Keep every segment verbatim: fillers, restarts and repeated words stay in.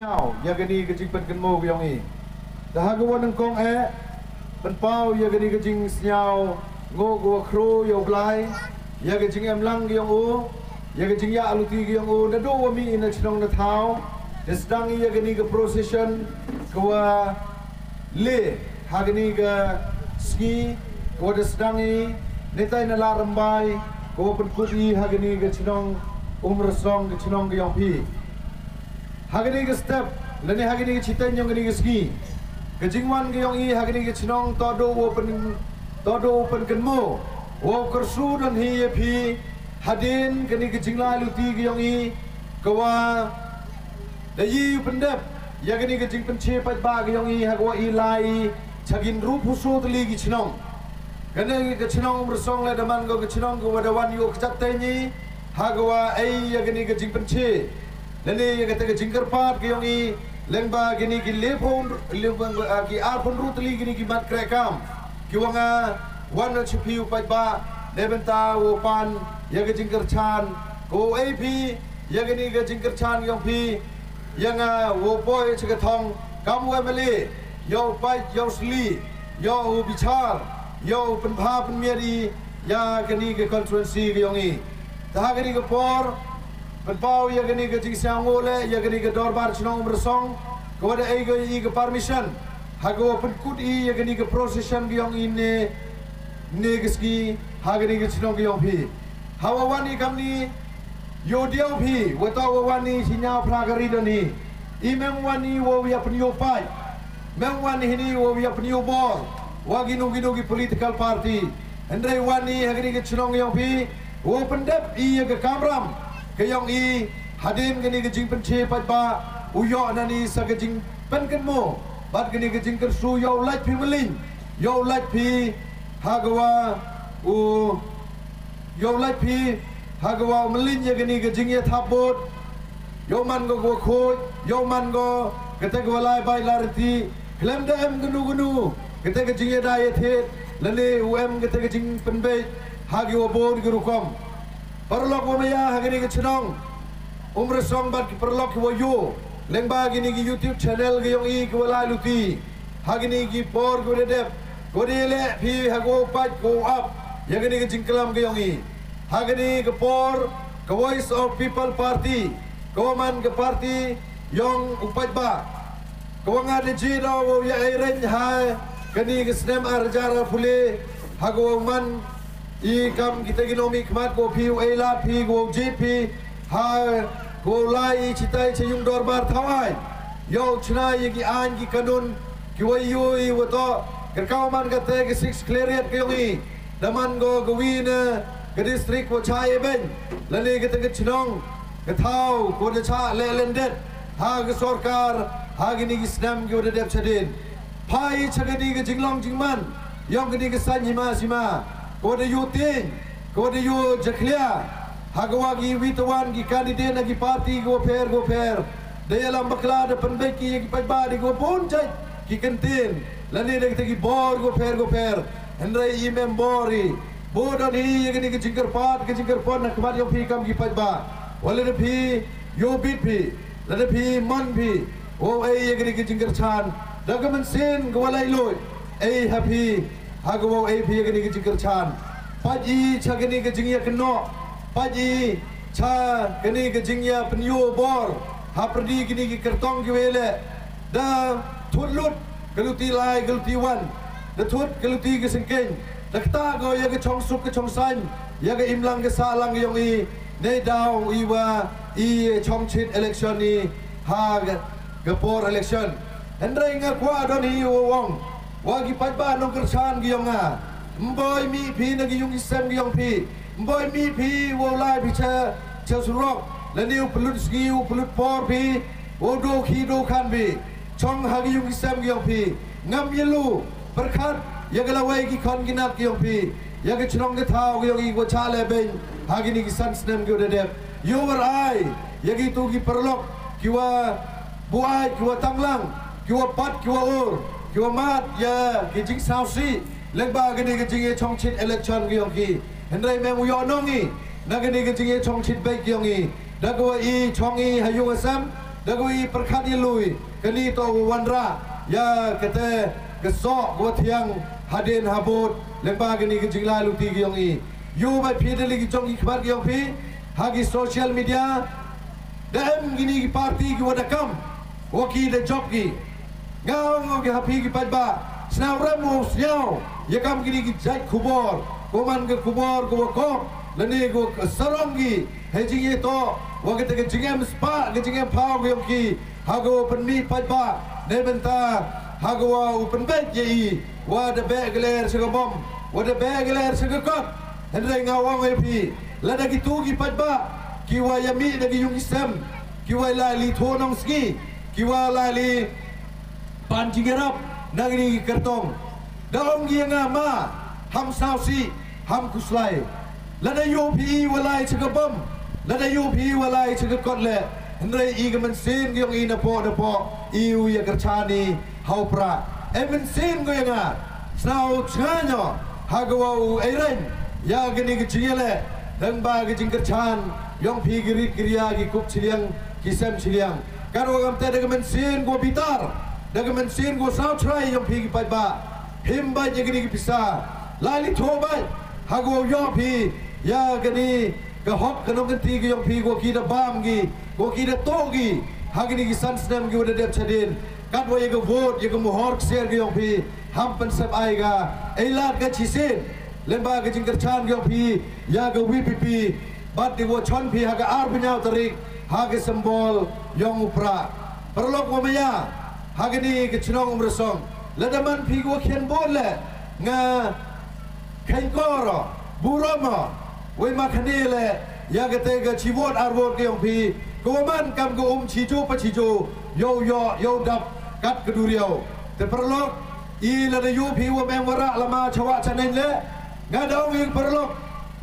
Ïa kani ka jingpynkynmaw ka yong i. Da ha ka wa nyngkong eh, pynpaw ïa kani ka jingsngew, ngo ka wa khro ïa u Blai, ïa ka jingem lang ka yong u, ïa ka jingïaluti ka yong u, na do wa mi i na chnong na thaw, da sdang ïa kani ka procession, ka wa le, ha kani ka sngi, ka wa da sdang i, netai na la Rymbai, ka wa pynkut i, ha kani ka chnong, Umrasong ka chnong ka yong phi. Ha kani ka step, lane ha kani ka chiteng yong kani ka sngi. Ka jingwan ka yong i, ha kani ka chnong, to do wa pyn, to do wa pynkynmaw. Wa kyrsu don hi ïa phi, hadien kani ka jinglai luti ka yong i, ka wa da i pyndep, ïa kani ka jingpynche paidbah ka yong i, ha ka wa i lai, cha ki hynriewphew saw tylli ki chnong. Kani ka chnong Umrasong le da man ka ka chnong ka wa da wan ïoh ka chat tei ni, ha ka wa ei ïa kani ka jingpynche. Lane ïa kata ka jingkyrpad ka yong i, leng ba kini ki lephew, lephew, ah, ki arphew hynriew tylli kini ki mat kreh kam. Ki wa nga wan na chipi u paidbah, ne bynta wa pan, ïa ka jingkyrchan, ko A P, ïa kani ka jingkyrchan yong phi, ïa nga wa poi cha ka thong, kam wa M L A, ïa u paid, ïa u sli, ïa u bichar, ïa u pynbha pynmiat i, ïa kani ka constituency ka yong i. Ta ha kani ka por, pynpaw ïa kani ka jingsngew le, ïa kani ka dorbar chnong Umrasong, ka wa da ei ka i ka permission, ha ka wa pynkut i ïa kani ka procession ka yong i ne, ne ka ski, ha kani ka chnong ka yong phi. Ha wa wan i kam ni, ïoh diaw phi, wa to wa wan i shi ñiaw phra ka ri don hi. I mem wan i wa ïa pynïoh paid. Mem wan i hini wa ïa pynïoh bor. Wa kino kino ki political party. Hynrei wan i ha kani ka chnong yong phi, wa pyndep i ïa ka kamram ka yong i, hadien kani ka jingpynche paidbah, u ïoh na ni sa ka jingpynkynmaw, bad kani ka jingkyrsu ïoh lait phi mlin, ïoh lait phi, ha ka wa, u, ïoh lait phi, ha ka wa mlin ïa kani ka jingïathap vote, ïoh man ko ka wa khuid, ïoh man ko, kata ka wa lai bai la riti, khlem da em kano kano, kata ka jingïada ïathied, lane u em kata ka jingpynbeit, ha ki wa bun ki rukom. Paralok wa maya, ha kani ka chnong, Umrasong bad ki paralok ki wa ïoh, leng ba kini ki YouTube channel ka yong i ki wa lai luti, ha kini ki por ki wa da dep, ki wa da leh phi ha ko pat ko ap, ïa kini ki jingklam ka yong i. Ha kini ki por, ka Voice of People Party, ka wa man ka party yong u paidbah. Ka wa nga da ji da wa ïa ai reng ha, kani ka snem ar hajar ar pule, ha ka wa man, i kam kita ki nongmihkhmat ko phi u ai lad phi ko jit phi, ha ko lai i chitai cha yung dorbar thawai. Ïoh chna ïa ki ain ki kanun, ki wa ïoh i wa to, ka ka wa man kata ka six clariat ka yong i, da man ko ka wi na ka district wa cha i ben, lane kata ka chnong, ka thaw, ko da cha le lendet, ha ka sorkar, ha kini ki snem ki wa da dep chadien. Phai cha kani ka jinglong jingman, yong kani ka san hima sima, ko da yu tin, ko da yu jakhlia, ha ka wa ki wi tawan ki candidate na ki party ko pher ko pher, da ïalam bakla da pynbeit ki ïa ki paidbah da ko bun jait ki kyntien, lane da kita ki bor ko pher ko pher, hynrei i mem bor i, bo don hi ïa kani ka jingkyrpad, ka jingkyrpad na khmat yong phi kam ki paidbah, wa lada phi, ïoh bit phi, lada phi, man phi, wow ei ïa kani ka jingkyrchan, da ka mynsiem ka wa lai loi, ei ha phi, ha ka wow ei phi ïa kani ka jingkyrchan. Pat i cha kani ka jingïakynnoh, pat i cha kani ka jingïapynïoh bor, ha pyrdi kini ki kyrtong ki wa leh, da thut lut, ka luti lai, ka luti wan, da thut, ka luti ka sengkeng, da kata ko ïa ka chong suk ka chong sain, ïa ka imlang ka sahlang yong i, ne daw i wa, i chong chit election i, ha ka, ka por election. Hynrei nga kwah don hi wa wong, wa ki paidbah nongkyrchan ki yong nga. Mboi mih phi na ki yung ki sem ki yong phi. Mboi mih phi wow lai phi cha, cha surok. Lane u pynlut sngi u pynlut por phi. Wow do khi do khan phi. Chong ha ki yung ki sem ki yong phi. Ngam ïa lu. Pyrkhat. Ïa ka lawei ki khon ki nat ki yong phi. Ïa ka chnong ka thaw ki yong i wa cha le beng. Ha kini ki san snem ki wa da dep. Ïoh war ai. Ïa ki tu ki paralok. Ki wa buai, ki wa tanglang. Ki wa pat, ki wa ur. Ki wa mat. Ïa ki jingsawsi. Leng ba kani ka jingïachong chit election ki yong ki. Hynrei mem u ïoh nong i. Na kani ka jingïachong chit beit ki yong i. Da ka wa i chong i ha yung ha sem. Da kawei pyrkhat ïa lui, kane to u wanrah ïa kata ka soh ka wathiang hadien habud lyngba kane ka jinglai luti ka jong i. Ïoh bai phi da lei ki jong ki khmat ki jong phi ha ki social media. Da em kine ki party ki wa da kam wa ki da jop ki. Nga ong ong ki ha phi ki paidbah, sngewrem u sngewthuh ïa kam kine ki jait khubor, ko man ka khubor ko wa kok lane ko wa sarong ki. Hei jingïatoh wa kata ka jingem spah ka jingem phaw ka jong ki ha ka wa pynmih paidbah. Neibynta ha ka wa u pynbeit ïa i wa da beh ka lyer sha ka bom, wa da beh ka lyer sha ka kot. Hynrei nga ong ïa phi, lada kitu ki paidbah ki wa ïa mih da ki yung ki sem, ki wa lai li thoh nongsngi, ki wa lai li pan jingïarap na kine ki kyrtong. Da ong ki ïa nga ma, ham sawsi, ham kuslai. Lada ïoh phi i wa lai sha ka bom, lada ïoh phi i wa lai sha ka kot leh, hynrei i ka mynsiem ka jong i napoh napoh i u ïa kyrchan i ha u prah. E mynsiem ko ïa nga, sngewthuh sngewthuh ha ka wa u eiren ïa kane ka jingïaleh, dang ba ka jingkyrchan jong phi ki rit ki ria ki kup chiliang ki sem chiliang. Ka ruh kam te da ka mynsiem ko bitar, da ka mynsiem ko sngewthuh jong phi ki paidbah. Him beit ïa kine ki pisa, lai li thoh beit ha ka wa u ïoh phi ïa kane ka hok ka nongkynti ka jong phi, ko ki da bam ki, ko ki da toh ki ha kine ki san snem ki wa da dep chadien. Katwa ïa ka vote, ïa ka muhor ksiar ka jong phi, ham pynsep ai ka, ei lad ka chisien lyngba ka jingkyrchan ka jong phi ïa ka V P P. Bad di wa chon phi ha ka arphew hynñiew tarik ha ka symbol jong u prah. Paralok wa maya ha kane ka chnong Umrasong, lada man phi ko khian bun leh, nga kheiñ kor burom wei ma khane leh ïa kata ka chi vote ar vote ka jong phi, ko wa man kam ka um chi ju pa chi ju, ïoh ïoh ïoh dap kat ka duriaw. Te paralok, i lada ïoh phi wa mem wa rah lama chawa chaneng leh, nga da ong i paralok,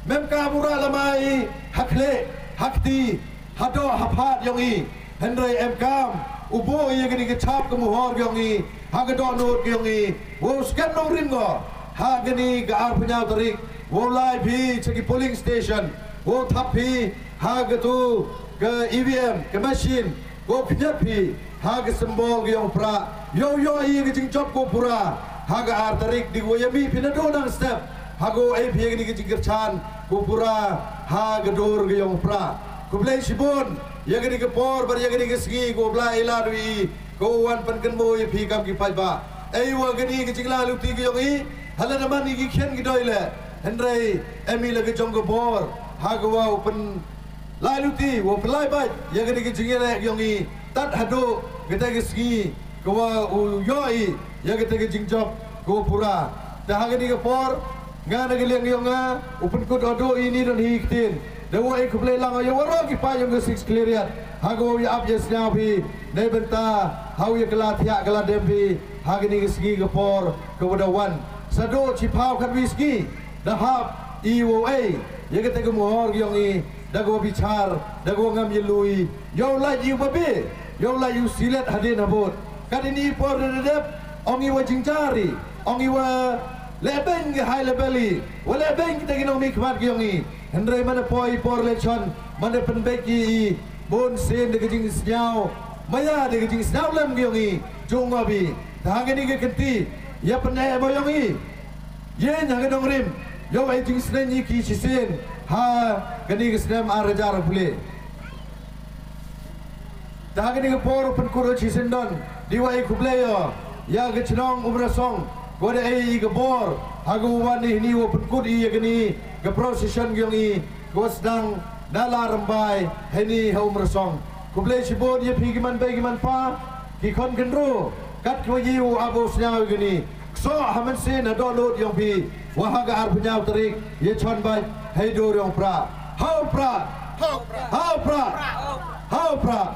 mem ka wa rah lama i ha khleh ha kti, ha doh ha phad jong i. Hynrei em kam u buh ïa kane ka chap ka muhor jong i ha ka dohnud jong i, wow skhem nongrim ko ha kane ka arphew hynñiew tarik, wow lai phi cha ki polling station, wow thap phi ha katu ka E V M ka machine, wow khñiot phi ha ka symbol ka jong u prah. Ïoh ïoh ïa ka jingjop ko pura ha ka ar tarik, di ko ïa mih phi na duna step ha ko ei phi ïa kane ka jingkyrchan ko pura ha ka dur ka jong u prah. Khublei shibun ïa kane ka por bad ïa kane ka sngi ko Blai i lad wi, ko wan pynkynmaw ïa phi kam ki paidbah. Ei wa kane ka jinglai luti ka jong i, ha lada man i ki khian ki doi leh, hynrei em i la ka jong ka bor ha ka wa u pyn lai luti, wa pynlai beit ïa kane ka jingïaleh ka jong i, tad haduh kata ka sngi ka wa u ïoh i ïa kata ka jingjop ko pura. Te ha kane ka por, nga na ka liang ka jong nga, u pynkut haduh i ni don hi ktien, da wa i khublei lang ïa waroh ki paid jong ka Six Khliehriat ha ka wa u ïa ap ïa sñiaw phi, neibynta ha u ïa kylla thiah kylla dem phi ha kane ka sngi ka por ka wa da wan. Sa duh chiphaw khatwi sngi da hap i wa u ei ïa kata ka muhor ka jong i, da ka wa bichar, da ka wa ngam ïa lui, ïoh lait i wa be, ïoh lait i u silet hadien habud. Kat ini i por da dep, ong i wa jingjar i, ong i wa leh beiñ ki high level i, wa leh beiñ kita ki nongmihkhmat ki jong i. Hynrei man da poi i por election, man da pynbeit ki i, bun sien da ka jingsñiaw maya, da ka jingsñiaw lem ki jong i, jong ngop i. Te ha kane ka kynti, ïa pyneh mo jong i, ïeng ha ka nongrim, ïoh ei jingsneng ïa ki shisien ha kane ka snem ar hajar arphew le. Te ha kane ka por u pynkut u shisien don, di wa ei khublei ïa, ïa ka chnong Umrasong, ko da ei i ka bor ha ka wa wan i hini wa pynkut i ïa kane ka procession ka jong i, ka wa sdang na Ladrymbai hini ha Umrasong. Khublei shibun ïa phi ki man bei ki man pa, ki khon khynru, kat ka wa ïa u ap u sñiaw ïa kane. Ksoh ha mynsiem na dohnud jong phi, wa ha ka arphew hynñiew tarik ïa chon beit hei dur jong u prah. Ha u prah! Ha u prah! Ha u prah!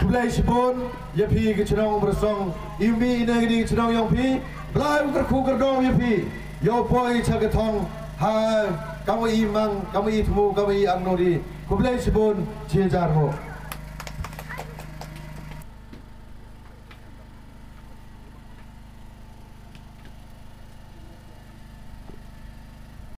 Khublei shibun ïa phi ki chnong Umrasong, i mih i na kine ki chnong jong phi, Blai u kyrkhu kyrdom ïa phi, ïoh poi cha ka thong ha kam wa i mang, kam wa i thmu, kam wa i angnud i. Khublei shibun, chi hajar nguh.